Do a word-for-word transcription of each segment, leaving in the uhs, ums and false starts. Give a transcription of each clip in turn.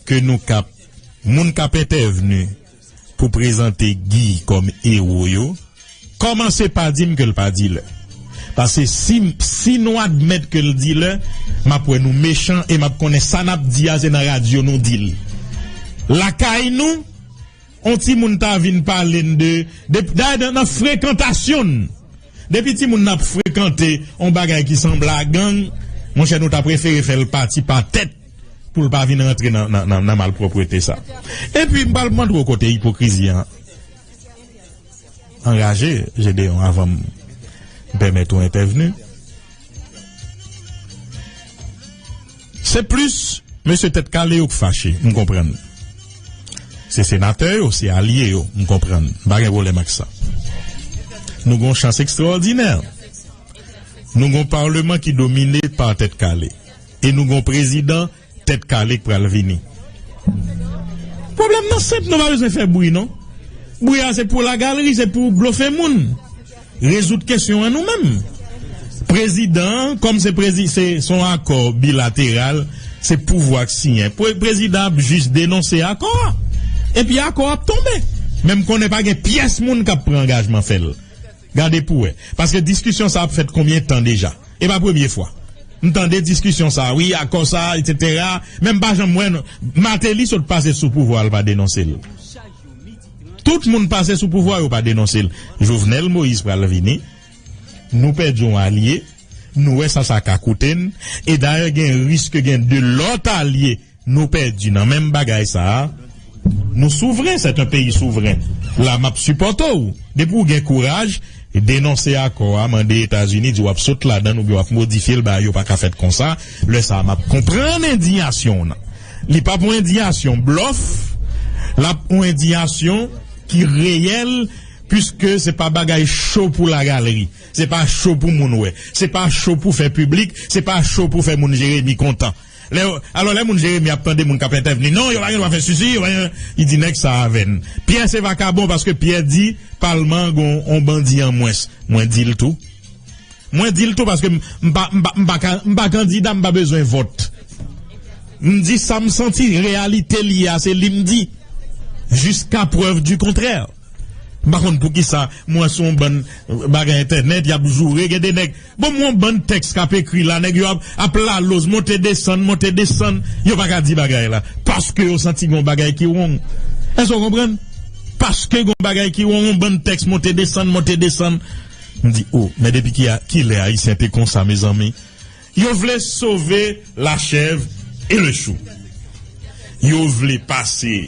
ke nou k ap, moun k ap entèvni pou prezante Guy kòm ewo yo, kòmanse pa di m ke l pa dilè. Paske si, si nou admèt ke l dilè, m ap wè nou mechan e m ap konnen sa n ap di a se nan radyo nou di l. Lakay nou, on timoun ta vin pale n de, de, dayè nan, nan frekantasyon n. Depi timoun nan ap frekante on bagay ki sanble a gang, monchè, nou ta prefere fè l pati pa tèt pou l pa vin rantre nan, nan, nan, nan malpwòpte sa. Epi, m pral montre w kote ipokrizi an anraje, Jedeon, avan m pèmèt ou entèvni. Se plis mesye tèt kale yo k fache, m konprann. Se senatè yo, se alye yo, m konprann. M pa gen pwoblèm ak sa. Nou gen yon chans ekstraòdinè. Nou gen yon palman ki domine pa tèt kale. E nou gen yon prezidan tèt kale k pral vini. Pwoblèm nan senp, nou pa bezwen fè bri, non. Bri a se pou lagalri, se pou blofe moun. Rezoud kesyon an nou menm. Prezidan an, kòm se prezi-, se, se yon akò bilateral, se pouvwa k siyen. Pre-, prezidan ap jis denonse akò a. Epi akò a ap tonbe. Men m konnen pa gen pyès moun k ap pran angajman fè l. Gade pou wè. Paske diskisyon sa ap fèt konbyen tan deja? E pa premye fwa. M tande diskisyon sa, wi, akò sa, etsetera. Men m pa janm wè, non. Martelly sot pase sou pouvwa, l pa denonse l. Tout moun pase sou pouvwa, yo pa denonse l. Jovenel Moïse pral vini. Nou pèdi yon alye. Nou wè sa sa ka koute n. E dayè, gen risk gen de lòt alye nou pèdi nan menm bagay sa a. Nou souvren, c'est un pays souverain. La, m ap sipòte w. Depi w gen kouraj, denonse akò a, mande Etazini, di w ap sot ladan l oubyen w ap modifye l, bagay yo pa ka fèt konsa. Lè sa a, m ap konprann endiyasyon w nan. Li p ap yon endiyasyon blòf, l ap yon endiyasyon ki reyèl, piske se pa bagay cho pou lagalri. Se pa cho pou moun wè. Se pa cho pou fè piblik. Se pa cho pou fè moun Jeremi kontan. Lè, alò, lè moun Jeremi ap tande moun k ap entèvni, non, yo pa gen dwa fè sisi, yo pa gen, li di nèg sa avè n. Pyè se vakabon paske Pyè di palman an gon on bandi an mwens. Mwen di l tou. Mwen di l tou paske m, m pa, m pa, m pa ka, m pa kandida, m pa bezwen vòt. M di sa m santi, reyalite l ye a, se li m di. Jiska prèv di kontrè. M pa konn poukisa m wè sou yon bann bagay entènèt, y ap joure, gen de nèg, bon, m wè yon bann tèks k ap ekri la, nèg yo ap, ap laloz, monte desann, monte desann, yo pa ka di bagay la, paske yo santi gen yon bagay ki wrong. Èske w konprann? Paske gen yon bagay ki wrong, yon bann tèks monte desann, monte desann. M di, o, men depi ki a, kilè Ayisyen te konsa, mezanmi? Yo vle sove la chèv e le chou. Yo vle pase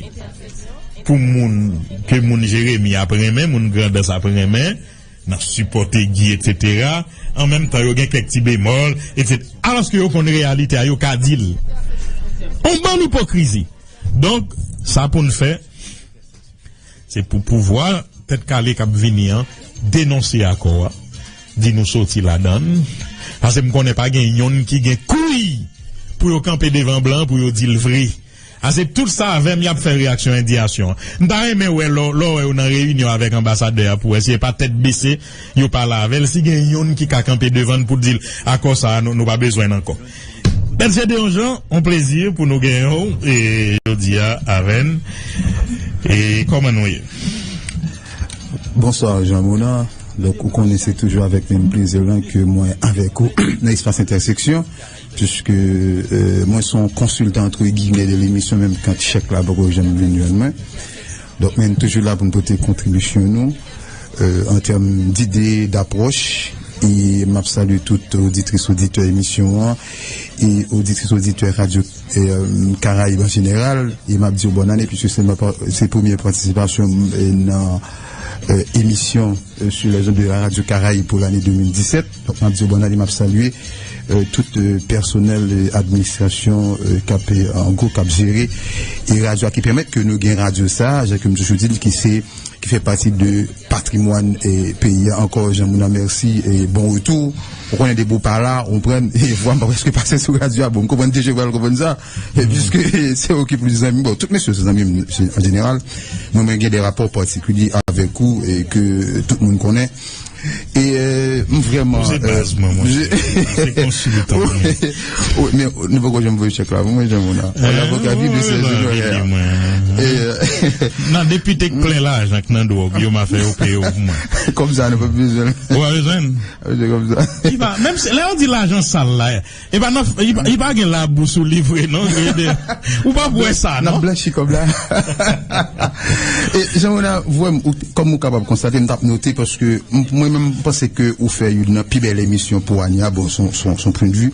pou moun ke moun Jeremi ap renmen, moun Grandans ap renmen, nan sipòte Guy, etsetera. An menm tan, yo gen kèk ti bemòl, etsetera. Alòske yo konn reyalite a, yo ka di l. On bann ipokrizi. Donk, sa pou n fè, se pou pouvwa tèt kale k ap vini an denonse akò a, di nou soti ladan l, paske m konnen pa gen yonn ki gen kouy pou yo kanpe devan blan pou yo di l vre. Paske tout sa avè m, y ap fè reyaksyon endiyasyon an. M ta renmen wè lè, lè w wè yo nan reyinyon avèk anbasadè a pou wè si se pa tèt bese yo pale avè l, si gen yonn ki ka kanpe devan l pou di l, akò sa a, nou, nou pa bezwen l ankò. Mèt Jedeon Jean, on plezi pou nou genyen w, e, jodi a avè n. E kòman nou ye? Bonswa, Jean Mona. Donk, ou konnen se toujou avèk menm plezi lan ke mwen avèk ou nan espas entèseksyon, puiske, euh, mwen se yon konsiltan, antre giyimè, de lemisyon, menm kan chèk la poko janm vin jwenn mwen. Donk, men nou toujou la pou n pote kontribisyon nou, euh, an tèm dide, dapwòch, e m ap salye tout oditris, oditè emisyon an, e oditris, oditè Radyo, euh, Karayib an jeneral, e m ap di w bòn ane, puiske se mwen pa, se premye patisipasyon m, euh, nan, euh, emisyon, euh, sur les ondes de la Radio Caraïbe pou lane de mil disèt. Donk, m ap di w bòn ane, m ap salye, euh, tout, euh, pèsonèl, euh, administrasyon, euh, k ap, euh, an gwo, k ap jere e radyo a, ki pèmèt ke nou gen radyo sa a, jan ke m toujou di l, ki se, ki fè pati de patrimwàn, e, peyi a. Ankò, Jean Mona, mèsi, e bon retou. Ou konnen depi w pa la, ou konprann, e vwa m pa prèske pase sou radyo a. Bon, m konprann deja, ou pral konprann sa. E piske se ou ki plis zanmi. Bon, tout mesye se zanmi m, se, an jeneral. Mwen, mwen gen de rapò patikilye avèk ou e ke tout moun konnen. E euh, m vrèman. Ou se baz mwen, monchè. Se konsiltan mwen. Wi, men nou poko janm voye chèk la pou mwen, Jean Mona. Avoka fi de sèz milyon. Nan depite k plen lajan k nan dwòg, yo m a fè yo peye w pou mwen. Kòm sa, nou pa bezwen. Ou pa bezwen? Se kòm sa. Li pa, menm si, lè yo di lajan sal la, e pa nan, li pa, li pa gen labou sou li vre, non. Ou pa wè sa, non? N ap blanchi kòb la. E Jean Mona, vrèman, ou, kòm ou kapab konstate, m t ap note paske m, mwen menm, m panse ke ou fè youn nan pi bèl emisyon pou ane a, bon, son, son, son pwendvi.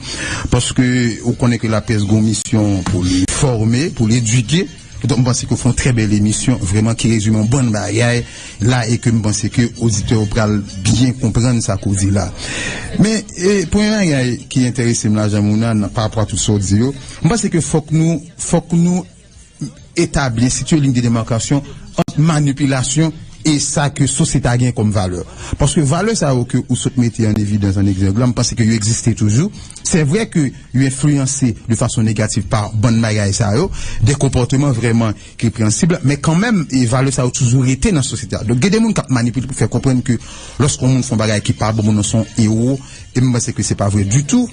Paske ou konnen ke laprès gon misyon pou li fòme, pou li edike. Donk, m panse ke w fè yon trè bèl emisyon, vrèman, ki rezime yon bann bagay la e ke m panse ke oditè yo pral byen konprann sa ke w di la. Men, e, premye bagay ki enterese m la, Jean Mona, nan, pa rapò a tout sa w di yo, m panse ke fòk nou, fòk nou etabli, enstitiye liy de demakasyon ant manipilasyon e sa ke sosyete a gen kòm valè. Paske valè sa yo ke ou sot mete an evidans, an egzanp la, m panse ke yo egziste toujou. Se vre ke yo enfliyanse de fason negatif pa bann bagay sa yo, de konpòteman vrèman ki repreyansib, men kanmenm, e valè sa yo toujou rete nan sosyete a. Donk, gen de moun k ap manipile pou fè konprann ke lòske yon moun fè yon bagay ki pa bon, moun nan se yon ewo, e m panse ke se pa vre ditou.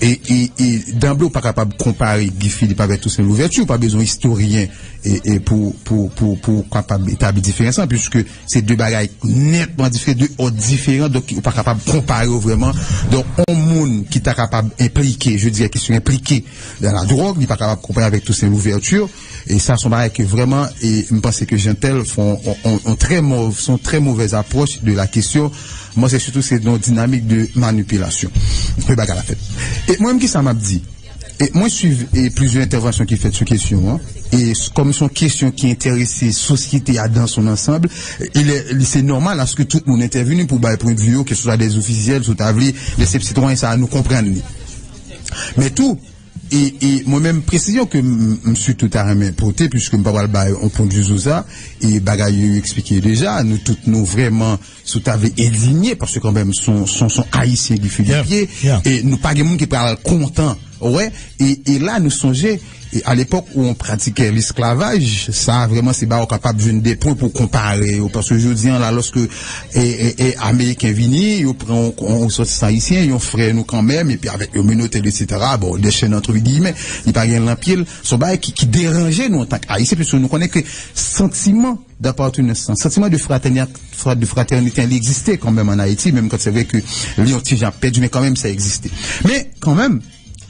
E, e, e danble, ou pa kapab konpare Guy Philippe avèk Toussaint Louverture, ou pa bezwen istoryen e, e pou, pou, pou, pou w kapab etabli diferans lan, puiske se de bagay nètman diferan, de òd diferan, donk ou pa kapab konpare yo vrèman. Donk, yon moun ki ta kapab enplike, je dirais, ki sou enplike dans la drogue, li pa kapab konpare avèk Toussaint Louverture, e sa se yon bagay ke vrèman, e m panse ke Jeantel fè yon, yon, yon, yon trè mov-, se yon trè movèz apwòch de la kesyon. Mwen, se sitou se yon dinamik de manipilasyon ke bagay la fèt. E mwen menm, kisa m ap di? E mwen swiv, e, plizyè entèvansyon ki fèt sou kesyon an. E s-, kòm se yon kesyon ki enterese sosyete a dans son ensemble, e lè, li, se nòmal aske tout moun entèvini pou bay pwendvi yo, keseswa de ofisyèl, si w ta vle, de senp sitwayen, sa a, nou konprann li. Men tou, e, e mwen menm, presizyon ke m, m sitou ta renmen pote, puiske m pa pral bay yon pwendvi sou sa, e bagay yo eksplike deja, nou tout nou vrèman, si w ta vle, endinye, paske kanmenm, se yon, se yon, se yon Ayisyen Guy Philippe ye, e nou pa gen moun ki pral kontan, ou wè, e, e la, nou sonje, e alepòk ou yon pratikè lesklavaj, sa vrèman se bagay ou kapab jwenn de pwen pou konpare yo, paske jodi an la, lòske, e, e, e Ameriken vini, yo pran yon, yon resòtisan ayisyen, yon frè nou kanmenm, epi avèk yon menote l, etsetera, bon, de chèn antre giyimè, li pa gen lan pye l, se yon bagay ki, ki deranje nou antank Ayisyen, piske nou konnen ke santiman dapatenans lan, santiman de fratèni-, fra-, de fratènite an, li egziste kanmenm ann Ayiti, menm kan se vre ke li yon ti jan pèdi, men kanmenm sa egziste. Men kanmenm,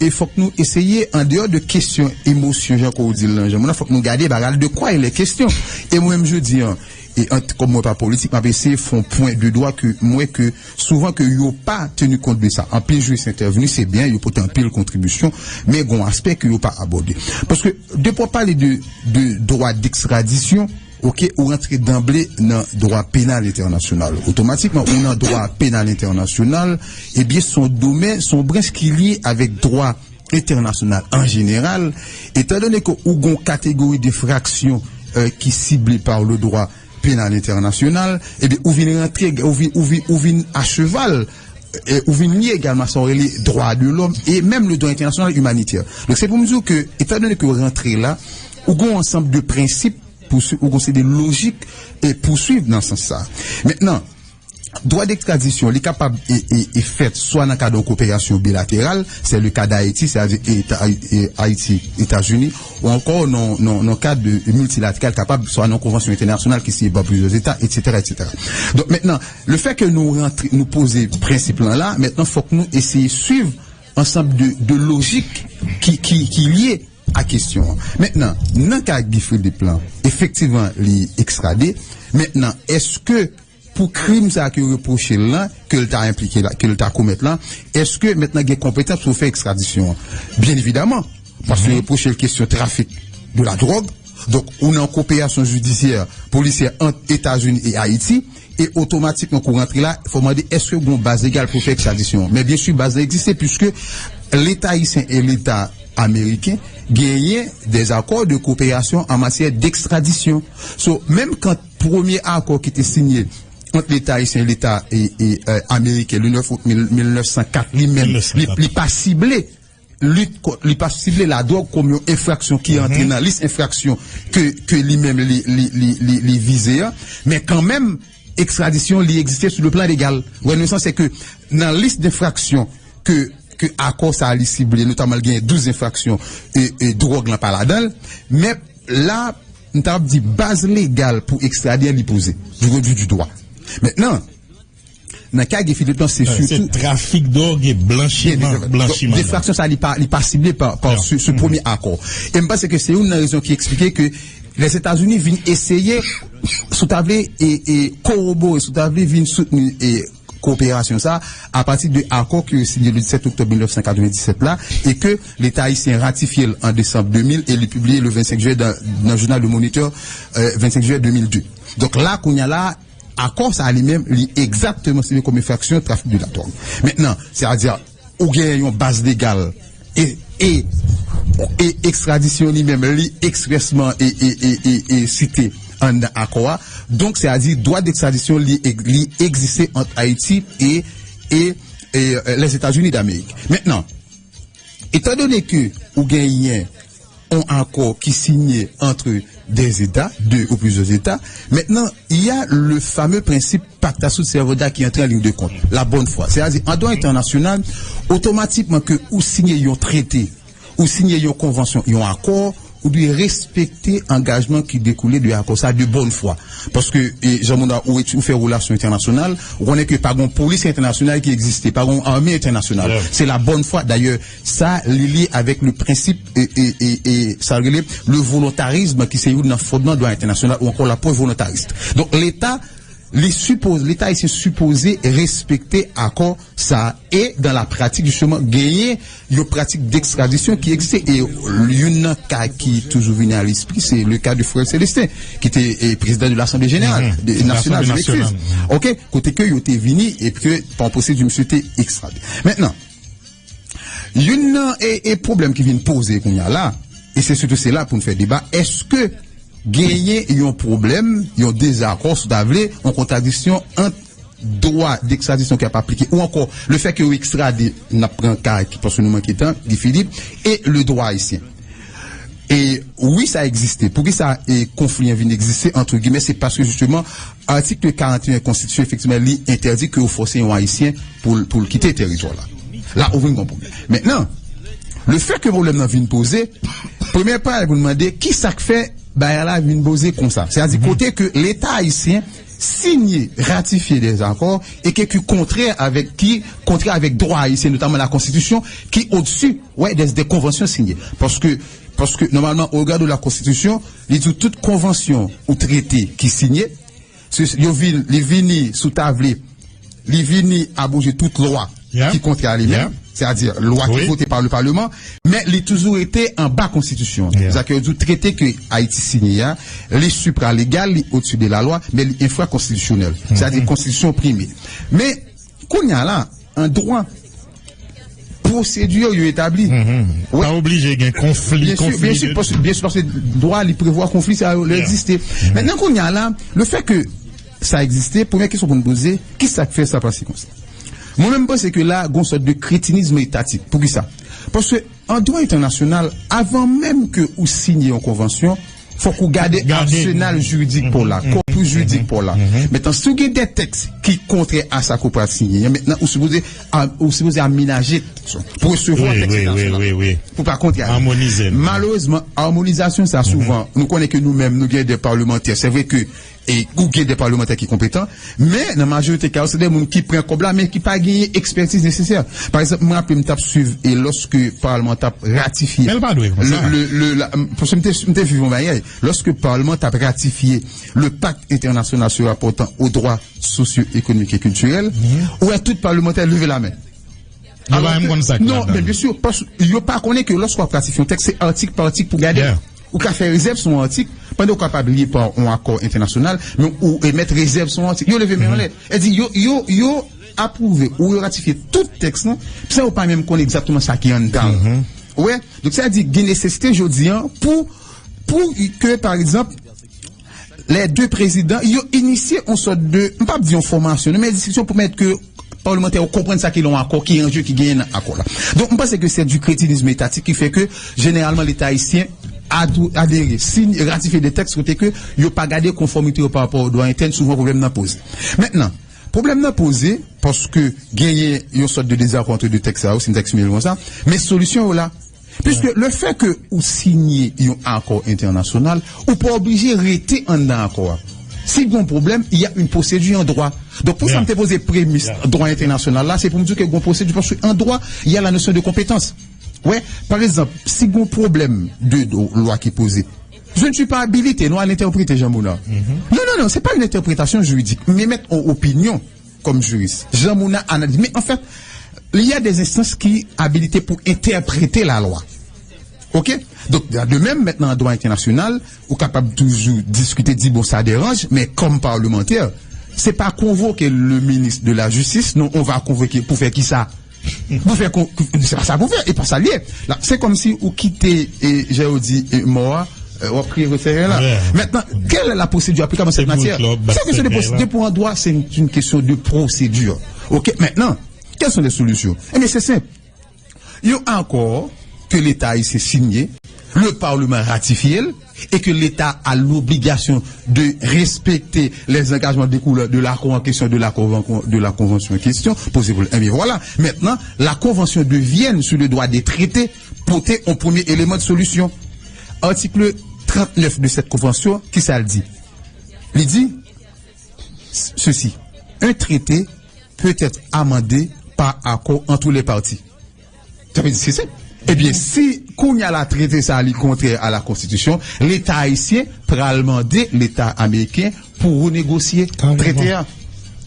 e fòk nou eseye, andeyò de kesyon emosyon, jan ke w di l lan, Jean Mona, fòk nou gade bagay la de quoi il est question. E mwen menm, jodi an, e an, kòm mwen pa politik, m ap eseye fè yon pwen de dwa ke m wè ke souvan ke yo pa teni kont de sa. Anpil jouris entèvini, se byen, yo pote anpil kontribisyon, men gen yon aspè ke yo pa abòde. Paske depi w ap pale de, de dwa dekstradisyon, oke, ou rantre danble nan dwa penal entènasyonal. Otomatikman, ou nan dwa penal entènasyonal, ebyen, se yon domèn, se yon branch ki lye avèk dwa entènasyonal an jeneral, etandone ke ou gon kategori de enfraksyon, euh, ki sible pa le dwa penal entènasyonal, ebyen, ou vin rantre, ou vin, ou vin, ou vin a cheval, e ou vin lye egalman sa w rele dwa de lòm e menm le dwa entènasyonal imanitè. Donk, se pou m di w ke, etandone ke w rantre la, ou gon ansanm de prensip pou sui-, ou gon seri de lojik e pou swiv nan sans sa. Mentnan, dwa dekstradisyon, li kapab e, e, e fèt swa nan kad yon koperasyon bilateral, se le ka d Ayiti, sètadi Eta-, e, Ayiti, Etazini, ou ankò nan, nan, nan kad de miltilateral, kapab swa nan konvansyon entènasyonal ki siyen pa plizyè eta, etsetera, etsetera. Donk, mentnan, le fè ke nou rantre, nou poze prensip lan la, mentnan, fòk nou eseye swiv ansanm de, de lojik ki, ki, ki lye a kesyon an. Mentnan, nan ka Guy Philippe lan, efektivman, li ekstrade. Mentnan, èske pou krim sa a ke yo repwoche l lan, ke l ta enplike la, ke l ta komèt lan, èske mentnan gen konpetans pou fè ekstradisyon an? Byen evidaman, paske yo repwoche l kesyon trafik de la dròg. Donk, ou nan koperasyon jidisyè, polisyè ant Etazini e Ayiti, e otomatikman ke w rantre la, fò w mande èske gen yon baz legal pou fè ekstradisyon an. Men byen si, baz la egziste, puiske Leta ayisyen e Leta ameriken genyen des accords de coopération en matière d'extradition. So, menm kan premye akò ki te sinye ant Leta ayisyen e Leta e, e, euh, ameriken, le nèf out mil, mil nèf san kat, li menm, li, li pa sible lit kont, li pa sible ladwòg kòm yon enfraksyon ki antre nan lis enfraksyon ke, ke li menm li, li, li, li, li vize a. Men kanmenm, ekstradisyon, li egziste sou le plan legal. Wè, nan sans, se ke nan lis denfraksyon ke, ke akò sa a li sible, notaman l genyen douz enfraksyon e, e dwòg lan pa ladan l. Men la, m ta ap di baz legal pou ekstrade an li poze, du point de vue du droit. Mentnan, nan ka Guy Philippe lan, se sitou trafik dwòg e blanchiman, blanchiman. Enfraksyon sa li pa, li pa sible pa, pa sou, sou premye akò. E m panse ke se youn nan rezon ki eksplike ke Lèzetazini vin eseye, si w ta vle, e, e kowobore, si w ta vle, vin soutni e kowoperasyon sa a pati de akò ke yo sinye le disèt oktòb mil nèf san katrevendiset la e ke Leta ayisyen ratifye l an desanm de mil e li pibliye le vennsenk jiyè nan, nan jounal Le Moniteur, euh, vennsenk jiyè de mil de. Donk la, kounye a la, akò sa a li menm, li egzakteman sible kòm enfraksyon trafik de la dwòg. Mentnan, sètadi, ou gen yon baz legal e, e, e ekstradisyon li menm, li ekspresman e, e, e, e, e site anndan akò a. Donk, sètadi, dwa dekstradisyon li, li egziste ant Ayiti e, e, e, e, Lèzetazini Damerik. Mentnan, etandone ke ou genyen yon akò ki sinye entre des États, deux ou plusieurs États, maintenant, il y a le fameux principe pacta sunt servanda qui entre en ligne de compte, la bonne foi. Sètadi, an dwa entènasyonal, otomatikman ke ou sinye yon trete, ou sinye yon konvansyon, yon akò, ou dwe respekte angajman ki dekoule de akò sa de bonne foi. Paske, e, jan moun a, ou, ou fè relasyon entènasyonal, ou konnen ke pa gon polis entènasyonal ki egziste, pa gon ame entènasyonal. Se la bonne foi. Dayè, sa li lye avèk le prensip, e, e, e, e, sa rele le volontarism ki se youn nan fondman dwa entènasyonal ou ankò lapwòch volontaris. Donk, Leta, li sipoze, Leta ayisyen sipoze respekte akò sa a. E dan la pratik, jisteman, genyen yon pratik dekstradisyon ki egziste. E youn nan ka ki toujou vini a lespri, se le ka de frè Célestin, ki te, e, prezidan de l'Assemblée Générale de, nasyonal, je m'excuse. Ok? Kote ke yo te vini, e ke pa yon pwosedi, misye te ekstrade. Mentnan, youn nan, e, e pwoblèm ki vin poze kounye a la, e se sitou se la pou n fè deba, èske genyen yon pwoblèm, yon dezakò, si w ta vle, yon kontradiksyon ant dwa dekstradisyon ki ap aplike, ou ankò, le fè ke yo ekstrade, n ap pran ka ki, paske nou manke tan, Guy Philippe, e le dwa ayisyen. E wi, sa egziste. Poukisa, e, konfli an vin egziste, entre guillemets, se paske, jisteman, atik karanteyen konstitisyon, efektivman, li entèdi ke yo fòse yon Ayisyen pou l, pou l kite teritwa la. La, ou vin gon pwoblèm. Mentnan, le fè ke pwoblèm nan vin poze, premye bagay pou n mande, ki sa k fè bagay la vin poze konsa? Sètadi, kote ke Leta ayisyen sinye, ratifye dè akò e ke ki kontrè avèk, ki kontrè avèk dwa ayisyen, notaman la konstitisyon, ki odsi, wè, dè, dè konvansyon sinye. Paske, paske, nòmalman, au regard de la Constitution, li di tout konvansyon ou trete ki sinye, se, yo vin, li vini, si w ta vle, li vini aboje tout lwa ki kontrè a li menm, sètadi lwa ki vote pa le Parlement, men li toujou rete anba konstitisyon an. Sa ke yo di trete ke Ayiti sinye a, li sipralegal, li odsi de la lwa, men li enfrakonstitisyonèl. Sètadi konstitisyon prime. Men, kounye a la, an dwa, pwosedi yo etabli. Pa oblije gen konfli, byen si, konfli byen si, de paske, byen si, paske dwa li prevwa konfli sa yo egziste. Mentnan, kounye a la, le fè ke sa egziste, premye kesyon pou n poze, ki sa k fè sa pase konsa? Mwen menm, m panse ke la, gon sòt de kretinism etatik. Poukisa? Paske an dwa entènasyonal, avan menm ke ou sinye yon konvansyon, fòk ou gade, gade, arsenal jiridik pa w la, kòpis jiridik pa w la. Mentnan, si w gen de tèks ki kontrè a sa ke w pral sinye an, mentnan, ou sipoze, a, ou sipoze amenaje tèks lan pou resevwa tèks entènasyonal. Pou pa kontrè a li. Malerezman, amonizasyon sa, souvan, nou konnen ke nou menm, nou gen de palmantè. Se vre ke, e, ou gen de palmantè ki konpetan, men nan majorite ka yo, se de moun ki pran kòb la, men ki pa genyen ekspètiz nesesè. Pa egzanp, mwen raple m t ap swiv, e, lòske palman t ap ratifye. Men l pa dwe konsa. Le, le, le, la, paske m te, m te swiv yon bagay. Lòske palman t ap ratifye le pacte international se rapportant aux droits socio-économiques et culturels, ou wè tout palmantè leve lamen. Yo pa menm konn sa ki ladan. Non, men byen si, paske yo pa konnen ke lòske w ap ratifye yon tèks, se atik pa atik pou gade. Ou ka fè rezèv sou yon atik, pandan w kapab li pa yon akò entènasyonal, men ou emèt rezèv sou yon atik. Yo leve men anlè. E di, yo, yo, yo apwouve ou yo ratifye tout tèks lan, san yo pa menm konn egzakteman sa ki anndan l. Ou wè? Donk, sa di, gen nesesite jodi an pou, pou ke, pa egzanp, lè de prezidan, yo inisye yon sòt de, m p ap di yon fòmasyon, non, men diskisyon pou mèt ke palmantè yo konprann sa ki yon akò, ki anje ki genyen nan akò la. Donk, m panse ke se du kretinism etatik ki fè ke, jeneralman, Leta ayisyen adere, siyen, ratifye de tèks kote ke yo pa gade konfòmite yo pa rapò o dwa entèn, souvan pwoblèm nan poze. Mentnan, pwoblèm nan poze paske genyen yon sòt de dezakò ant de tèks sa yo, si m ta eksprime l konsa, men solisyon yo la. Piske le fè ke ou siyen yon akò entènasyonal, ou pa oblije rete anndan akò a. Si gen yon pwoblèm, il y a une procédure en droit. Donk, pou sa m te poze premis dwa entènasyonal la, se pou m di ke gen yon pwosedi, paske an dwa, il y a la notion de compétence. Wè, pa egzanp, si gen yon pwoblèm de, de lwa ki poze, je ne suis pas habilité, non, à l'interpréter, Jean Mouna. Non, non, non, c'est pas une interprétation juridique, mais mettre en opinion comme juriste. Jean Mouna analyse. Mais en fait, il y a des instances qui habilitées pour interpréter la loi. OK? Donk, de menm, mentnan, an dwa entènasyonal, ou kapab toujou diskite, di, bon, sa deranj, men kòm palmantè, se pa konvoke le ministre de la justice, non, on va convoquer pou fè kisa? Pou fè kon, se pa sa pou fè, e pa sa l ye. La, se kòmsi ou kite, e, jan yo di, e, mò a, e, w ap kriye retire la. Mentnan, quelle est la procédure applicable en cette matière? C'est une question de procédure. OK, maintenant, quelles sont les solutions? Eh bien, c'est simple. Yon akò ke Leta ayisyen siyen, le Parlement ratifye l, et que l'État a l'obligation de respecter les engagements découlant de l'accord en question, de la conven-, de la convention en question, poze pou l. Ebyen, vwala. Mentnan, la Convention de Vienne sur le droit des traités pote yon premye eleman de solisyon. Atik trannèf de cette convention, kisa l di? Li di, ceci, un traité peut être amendé par accord entre les parties. Sa vle di, se senp. Ebyen, si kounye a la trete sa a li kontrè a la konstitisyon, Leta ayisyen pral mande Leta ameriken pou renegosye trete a.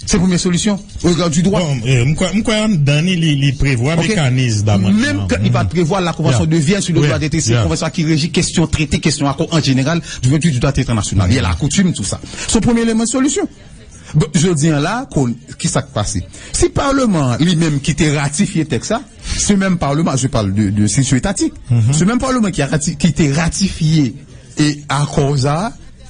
Se premye solisyon, au regard du droit. Bon, eh, m kwè, m kwè anndan li, li, li prevwa mekanis damandman. Menm ke li pa t prevwa la Convention de Vienne sur le droit des traités, se konvansyon ki reji kesyon trete, kesyon akò an jeneral, du point de vue du droit international. Il y a la coutume, tout sa. Se premye eleman de solisyon. Bon, jodi an la, kon, ki sa k pase? Si Palman an li menm ki te ratifye tèks sa, se menm Palman, je parle de, de situation étatique, se menm Palman ki a rati-, ki te ratifye e akò sa,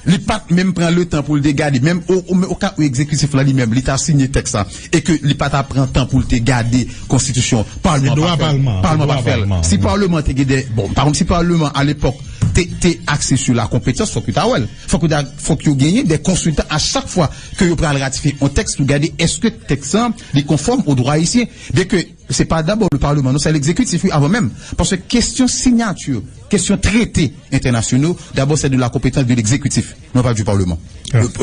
li pa t menm pran le tan pou l te gade, menm o, o, o ka ou egzekitif la li menm, li ta siyen tèks sa, e ke li pa ta pran tan pou l te gade konstitisyon, Palman pa fè l. Palman pa fè l. Si Palman te gen de, bon, pa egzanp, si Palman alepòk te, te akse sou la konpetans, fòk yo ta wè l. Fòk yo ta, fòk yo genyen de konsiltan a chak fwa ke yo pral ratifye yon tèks pou gade èske tèks lan li konfòm o dwa ayisyen. Byen ke se pa dabò le Palman, non, se legzekitif, wi, avan menm. Paske kesyon siyati, kesyon trete entènasyonal, dabò se de la konpetans de legzekitif, non pa du Palman.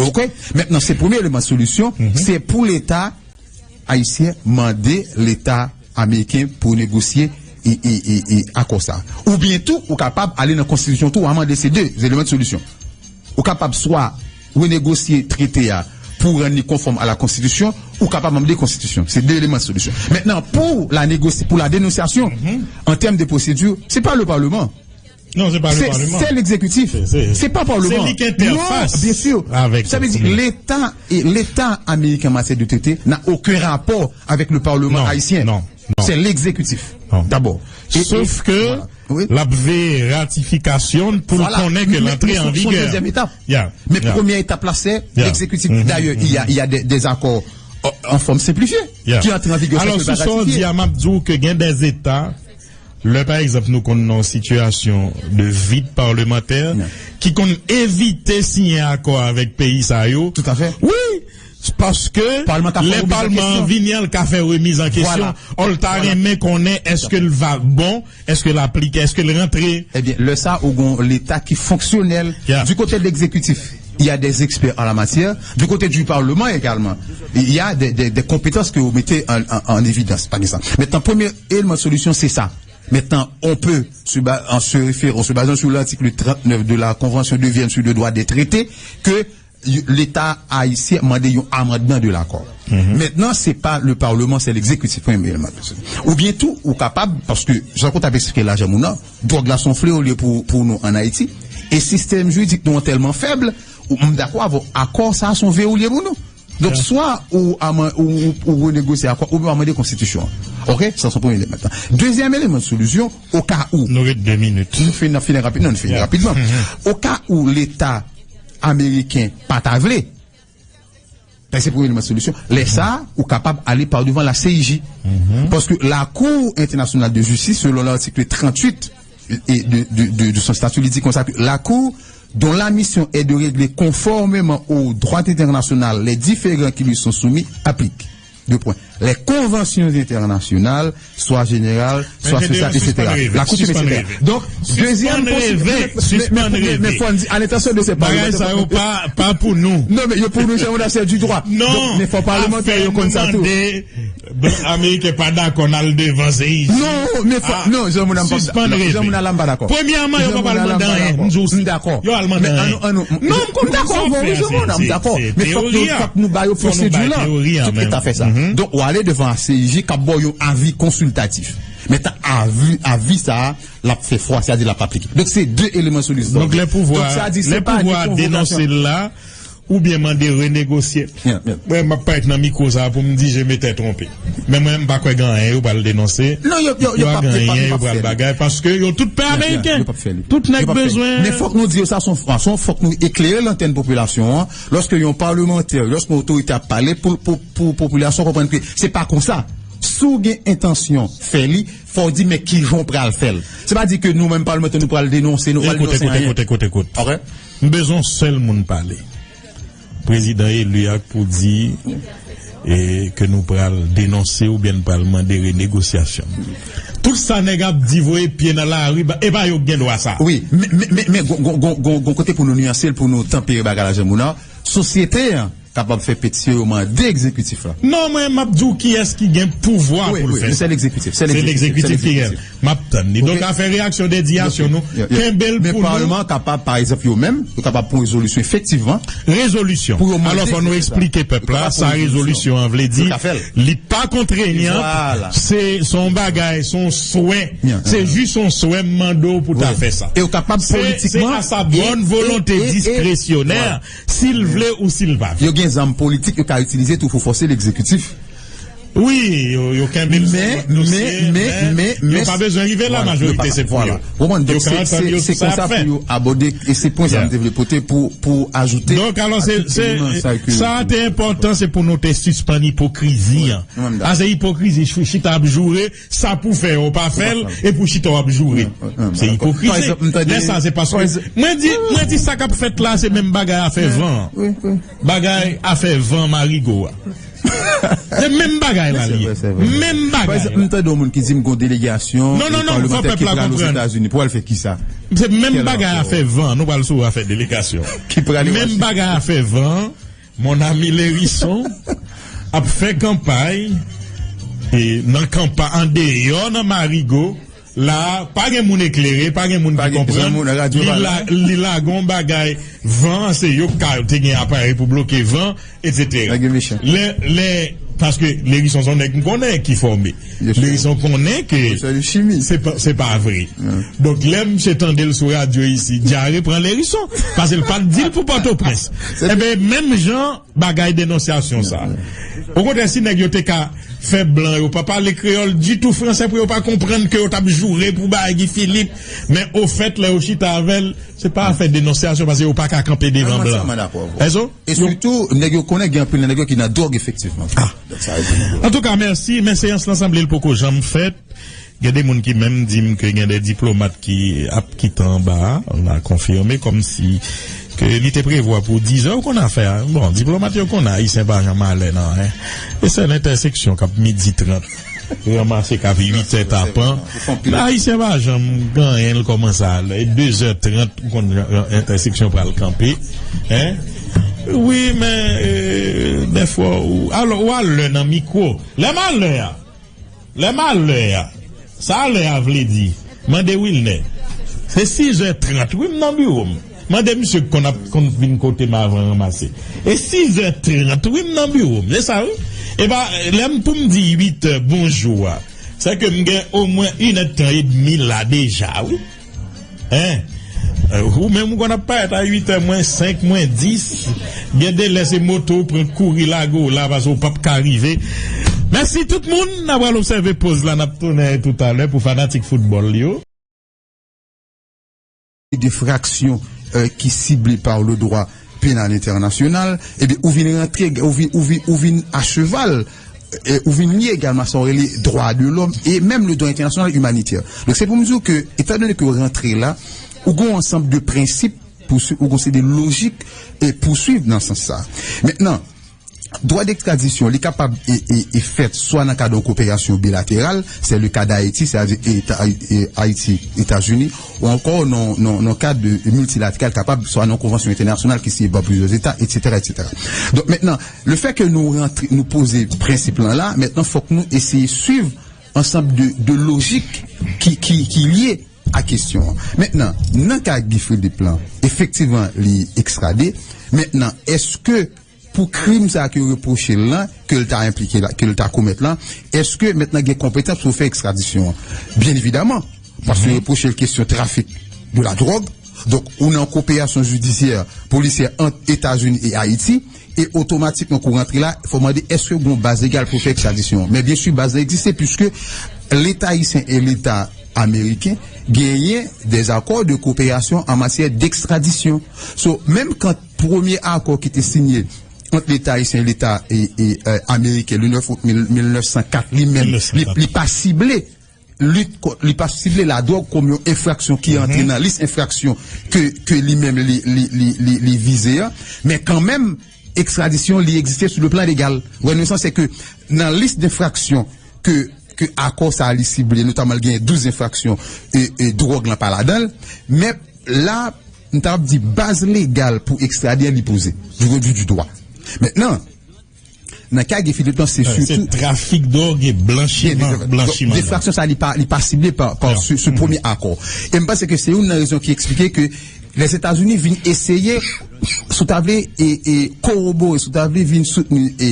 OK? Mentnan, se premye eleman solisyon, se pou Leta ayisyen mande Leta ameriken pou negosye e, e, e, e akò sa. Oubyen tou, ou kapab ale nan konstitisyon tou, amande, se de eleman de solisyon. Ou kapab swa renegosye trete a pou rann li konfòm a la konstitisyon, ou kapab amande konstitisyon. Se de eleman de solisyon. Mentnan, pou la negosye, pou la denonsyasyon, an tèm de pwosedi, se pa le Palman. Non, se pa le Palman. Se, se legzekitif. Se, se, se pa Palman. Se li ki entèfas avèk. Non, byen si. Sa vle di, Leta, e Leta ameriken an matyè de trete n'a aucun rapport avec le Parlement haïtien. Non, non, non. C'est l'exécutif, d'abord. E, sof ke l ap veye ratifikasyon pou l konnen ke l antre an vigè. Voilà. Men, men, men sou, sou dezyèm etap. Men premyè etap la, se legzekitif. Dayè, il y a, il y a des, des accords en, en forme simplifiée ki antre an vigè san ke l pa ratifye. Alò, sou sa w di a, m ap di w ke gen de eta, lè, pa egzanp, nou konn nan yon sitiyasyon de vid palmantè, ki konn evite siyen akò avèk peyi sa yo. Tout à fait. Wi, paske lè Palman an vini an, l ka fè remiz an kesyon. Ò, l ta renmen konnen èske l va bon, èske l aplike, èske l rantre. Ebyen, lè sa, ou gon Leta ki fonksyonèl. Du côté de l'exécutif, il y a des experts en la matière. Du côté du Parlement également, il y a des, des, des compétences que vous mettez en, en, en évidence. Pa gen sa. Mentnan, premye eleman de solisyon, se sa. Mentnan, on peut, se ba-, en se référant, en se basant sur l'article trente-neuf de la Convention de Vienne sur le droit des traités, que y-, Leta ayisyen mande yon amandman de l'accord. Mentnan, se pa le Palman, se legzekitif, premye eleman. Oubyen tou, ou kapab, paske, jan w t ap eksplike la, Jean Mouna, dwòg la se yon fleo li ye pou, pou nou ann Ayiti, e sistèm jiridik nou an tèlman fèb, ou, m dakò avè w, akò sa a se yon vewo li ye pou nou. Donk, swa ou aman-, ou, ou, ou renegosye akò, oubyen ou amande konstitisyon an. OK? Sa se yon premye eleman. Dezyèm eleman de solisyon, o ka ou. Nou ret de minit. Nou fini, n ap fini rapid. Non, nou fini rapidman. O ka ou Leta ameriken pa ta vle, ben, se premye eleman de solisyon. Lè sa a, ou kapab ale pa devan la C I J. Paske la Cour internationale de justice, selon l'article trente-huit, et de, de, de, de son statut, li di konsa ke la Cour, dont la mission est de régler conformément au droit international les différends qui lui sont soumis, applique. Deux points. Les conventions internationales, soit générales, soit spéciales, et cetera. La Cour te met et cetera. Donk, dezyèm posibilite, men, men, men, men fò n di, à l'intention de ces parlementaires, bagay sa yo pa, pa pou nou. Non, men yo pou nou, Jean Mona, c'est du droit. Non, donk, men fò palmantè yo konn sa tou. Blan ameriken pa dakò n al devan se isi. Non, men fò, non, Jean Mona, m p ap, non, Jean Mona, la m pa dakò. Premyèman, yo pa pral mande anyen, m di w, m dakò. Yo al mande anyen. Non, m konprann sa w ap fè a, se, se, se teori a. Men fòk nou, fòk nou ba yo pwosedwi lan. Tout afè sa. Donk, w ale devan C I J k ap ba w yon avi konsiltatif. Men tan avi, avi sa a, l ap fè fwa, sètadi l ap aplike. Donk, se de eleman sou lis. Donk, lè pouvwa, lè pouvwa a denonse l la, oubyen mande renegosye. Mwen, m ap parèt nan mikwo sa a pou m di je m'étais trompé. Men mwen, m pa kwè gen anyen yo pral denonse. Non, yo, yo, yo p ap, yo p ap, yo p ap fè li. Yo pral bagay, paske yo tout pè ameriken. Tout nèg bezwen. Men fòk nou di yo sa, se yon, se yon, fòk nou eklere lantèn popilasyon an, lòske yon palmantè, lòske yon otorite ap pale pou, pou, pou popilasyon konprann ke se pa konsa. Si w gen entansyon fè li, fò w di men kijan w pral fè l. Se pa di ke nou menm palmantè nou pral denonse, nou pral denonse anyen. Ekout, ekout, ekout, ekout, ekout. M bezwen yon sèl moun pale. Prezidan eli a pou di, e, ke nou pral denonse oubyen n pral mande renegosyasyon. Tout sa nèg ap di, voye pye nan lari, e pa yo k gen dwa sa. Wi, men, men, men, men gon, gon, gon, gon, gon kote pou nou nyanse l, pou nou tanpere bagay la, Jean Mona. Sosyete an kapab fè petisyon, yo mande egzekitif la. Non, mwen, m ap di w kiyès ki gen pouvwa pou l fè sa. Se legzekitif, se legzekitif ki gen. M ap tann li. Donk, afè reyaksyon de diyasyon nou, kenbe l pou nou. Men palman an kapab, pa egzanp, yo menm, yo kapab pran rezolisyon efektivman. Rezolisyon. Alò, fò nou eksplike pèp la sa rezolisyon an vle di. Li pa kontrenyan, se, se yon bagay, se yon swè. Se jis yon swè, m mande w pou ta fè sa. E yo kapab politikman. Se a sa bòn volonte diskresyonè, si l vle ou si l pa vle. Yo gen zam politik yo ka itilize tou pou fòse legzekitif. Wi, yo, yo kenbe l sou dosye, men, men, men, men yo pa bezwen rive la, majorite se pou yo. Yo ka antann yo tout sa y ap fè. Pou yo abòde, e se pwen sa m te vle pote pou, pou ajoute. Donk, alò, se, se, sa te enpòtan, se pou nou te sispann ipokrizi an. Ase ipokrizi, chita ap joure, sa pou fè, ou pa fè l, epi w chita w ap joure. Se ipokrizi. Lè sa, se paske, mwen di, mwen di sa k ap fèt la, se menm bagay afè van an. Bagay afè van Marigo a. Se menm bagay la li ye. Menm bagay la. M tande yon moun ki di m gon delegasyon palmantè ki pral Ozetazini. Pou al fè kisa? Se menm bagay afè van, nou pral sou afè delegasyon. Menm bagay afè van, mon ami Lérison ap fè kanpay, e nan kanpay, andeyò nan Marigo, la, pa gen moun eklere, pa gen moun ki konprann. Li la, li lage yon bagay, van, se yo k te gen aparèy pou bloke van, etsetera. Lè, lè, paske Lérison se yon nèg m konnen ki fòme. Lérison konnen ke se pa, se pa vre. Donk, lè misye tande l sou radyo isi, dyare pran Lérison. Paske l pa t di l pou Pòtoprens. Enben, menm jan, bagay denonsyasyon sa. Okontrè, si nèg yo te ka fè blan yo pa pale kreyòl ditou, franse, pou yo pa konprann ke yo t ap joure pou bay Guy Philippe, men ofèt, lè yo chita avè l, se pa afè denonsyasyon, paske yo pa ka kanpe devan blan. Èzo? E sitou, nèg yo konnen gen anpil nan nèg yo ki nan dwòg, efektivman. Antouka, mèsi, men seyans lan sanble l poko janm fèt. Gen de moun ki menm di m ke gen de diplomat ki ap kite anba a, la konfime kòmsi ke li te prevwa pou diz è, ou konn afè a. Bon, diplomat yo konn Ayisyen pa janm alè nan anyen. E sèl entèseksyon k ap midi trant, ranmase k ap uit è tapan. Ayisyen pa janm gen anyen, l kòmanse alè. E de zè trant, ou konn entèseksyon pral kanpe. Wi, men, e, dèfwa, ou, alò, ou alè nan mikwo. Lè m alè a, Lè m alè a, sa alè a vle di? Mande Wilner. Se sis è trant, wi, m nan biwo m. Mande misye k konn ap, konn vin kote m avan ranmase. E sis è trant, wi, m nan biwo m. Se sa, wi. E pa, lè m pou m di uit è bonjou a, se ke m gen omwen inèdtan edmi la deja, wi. Hein? Ou menm ou konn ap parèt a uit è mwens senk, mwens dis. Gen de lè se moto ou pran kouri lage w la paske w p ap ka rive. Mèsi tout moun. N a pral obsève poz la, n ap tounen toutalè pou fanatik foutbòl yo. Des fractions, euh, qui ciblées par le droit pénal international, ebyen, ou vin rantre, ou vin, ou vin, ou vin a cheval e, ou vin lye egalman sa w rele dwa de lòm e menm le dwa entènasyonal imanitè. Donk, se pou m di w ke, etandone ke w rantre la, ou gen yon ansanm de prensip pou swiv, ou gen yon seri de lojik e pou swiv nan sans sa. Mentnan, dwa dekstradisyon, li kapab e, e, e fèt swa nan kad yon koperasyon bilateral, se le ka d Ayiti, sètadi Eta, e, Ayiti, Etazini, ou ankò nan, nan, nan kad de miltilateral, kapab swa nan konvansyon entènasyonal ki siyen pa plizyè eta, etsetera, etsetera. Donk, mentnan, le fè ke nou rantre, nou poze prensip lan la, mentnan, fòk nou eseye swiv ansanm de, de lojik ki, ki, ki lye a kesyon an. Mentnan, nan ka Guy Philippe lan, efektivman, li ekstrade. Mentnan, èske pou krim sa ke yo repwoche l lan, ke l ta enplike la, ke l ta komèt lan, èske mentnan gen konpetans pou fè ekstradisyon an? Byen evidaman, paske yo repwoche l kesyon trafik de la dròg. Donk, ou nan koperasyon jidisyè, polisyè ant Etazini e Ayiti, e otomatikman kou rantre la, fò mande èske gen yon baz legal pou fè ekstradisyon an. Men byen si, baz la egziste, piske Leta ayisyen e Leta ameriken genyen des accords de coopération en matière d'extradition. So, menm kan premye akò ki te sinye ant Leta ayisyen e Leta e, e, e, ameriken, le nèf out mil, mil nèf san kat, li menm, li, li pa sible lit kont, li pa sible ladwòg kòm yon enfraksyon ki antre nan lis enfraksyon ke, ke li menm li, li, li, li, li vize a, men kanmenm, ekstradisyon, li egziste sou le plan legal. Ou konprann sa, se ke nan lis denfraksyon ke, ke akò sa a li sible, notaman l genyen douz enfraksyon e, e dwòg lan pa ladan l, men la, m ta ap di baz legal pou ekstrade an li poze, du point de vue du droit. Mentnan, nan ka Guy Philippe lan, se sitou trafik dwòg e blanchiman, blanchiman. Enfraksyon sa li pa, li pa sible pa, pa sou, sou premye akò. E m panse ke se youn nan rezon ki eksplike ke Lèzetazini vin eseye, si w ta vle, e, e kowobore, si w ta vle, vin soutni e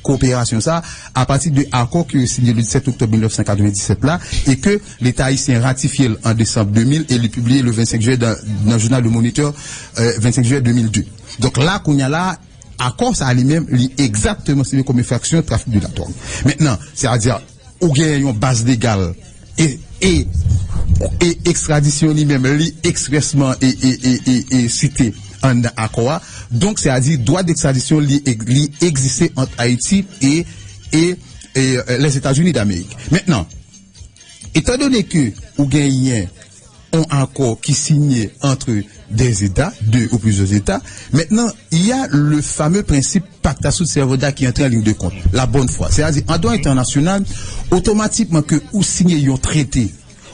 koperasyon sa a pati de akò ke yo sinye le disèt oktòb mil nèf san katrevenndisèt la e ke Leta ayisyen ratifye l an desanm de mil e li pibliye le vennsenk jiyè nan, nan jounal Le Moniteur, euh, vennsenk jiyè de mil de. Donk la, kounye a la, akò sa a li menm, li egzakteman sible kòm enfraksyon trafik de la dròg. Mentnan, sètadi, ou genyen yon baz legal e, e, e ekstradisyon li menm, li ekspresman e, e, e, e, e site anndan akò a. Donk, sètadi, dwa dekstradisyon li, li egziste ant Ayiti e, e, e, e, Lèzetazini Damerik. Mentnan, etandone ke ou genyen yon akò ki sinye entre des États, deux ou plusieurs États, maintenant, il y a le fameux principe pacta sunt servanda qui entre en ligne de compte, la bonne foi. Sètadi, an dwa entènasyonal, otomatikman ke ou sinye yon trete,